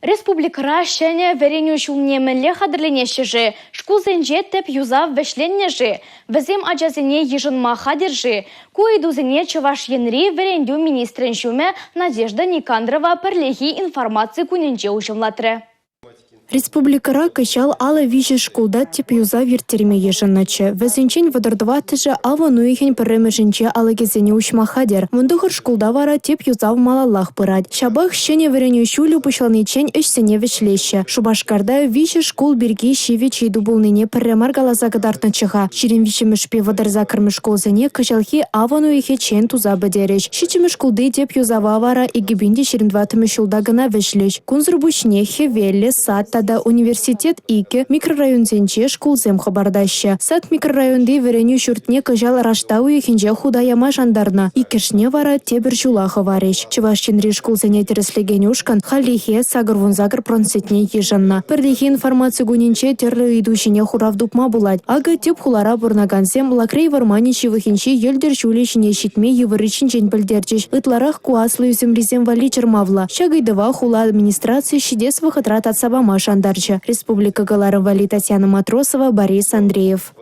Республикӑра ҫӗнӗ вӗренӳ ҫулне мӗнле хатӗрленеҫҫӗ-ши? Шкулсенче тӗп юсав вӗҫленнӗ-ши? Вӗсем ачасене йышӑнма хатӗр-ши? Ку ыйтусене Чӑваш Енри вӗрентӳ министрӗн ҫумӗ Надежда Никандрова пӗрлехи информаци кунӗнче уҫӑмлатрӗ. Республикӑра кӑҫал 53 шкулта тӗп юсав ирттерме йышӑннӑччӗ. Вӗсенчен 34-шӗ авӑн уйӑхӗн пӗрремӗшӗнче алӑкӗсене уҫма хатӗр. 19 шкулта вара тӗп юсав малаллах пырать. Ҫапах ҫӗнӗ вӗренӳ ҫулӗ пуҫланиччен ӗҫсене вӗҫлеҫҫӗ. Шупашкарта виҫӗ шкул пирки ҫивӗч ыйту пулнине пӗрре мар каласа кӑтартнӑччӗ-ха. 23-мӗшпе 38-мӗш шкулсене кӑҫалхи авӑн уйӑхӗччен туса пӗтерӗҫ. Ҫиччӗмӗш шкулти тӗп юсава вара 2024-мӗш ҫулта кӑна вӗҫлӗҫ. Кунсӑр пуҫне Хӗвеллӗ, Сад тата Университет иккӗ микрорайонсенче шкулсем хӑпартаҫҫӗ. Сад микрорайонти вӗренӳ ҫуртне кӑҫал раштав уйӑхӗнче хута яма шантарнӑ. Иккӗшне вара тепӗр ҫула хӑварӗҫ. Чӑваш Енри шкулсене тӗрӗслекен ушкӑн хальлӗхе 88 процентне йышӑннӑ. Пӗрлехи информаци кунӗнче тӗрлӗ ыйту ҫине хурав тупма пулать. Акӑ тӗп хулара пурӑнакансем Лакрей вӑрманӗ ҫывӑхӗнчи йӗлтӗр ҫулӗ ҫине ҫитме йывӑрри ҫинчен пӗлтерчӗҫ. Ытларах ку аслӑ ӳсӗмрисем валли чӑрмавлӑ. Ҫак ыйтӑва хула администрацийӗ ҫитес вӑхӑтра татса пама шантарчӗ. Республика кӑларӑм валли Татьяна Матросова, Борис Андреев.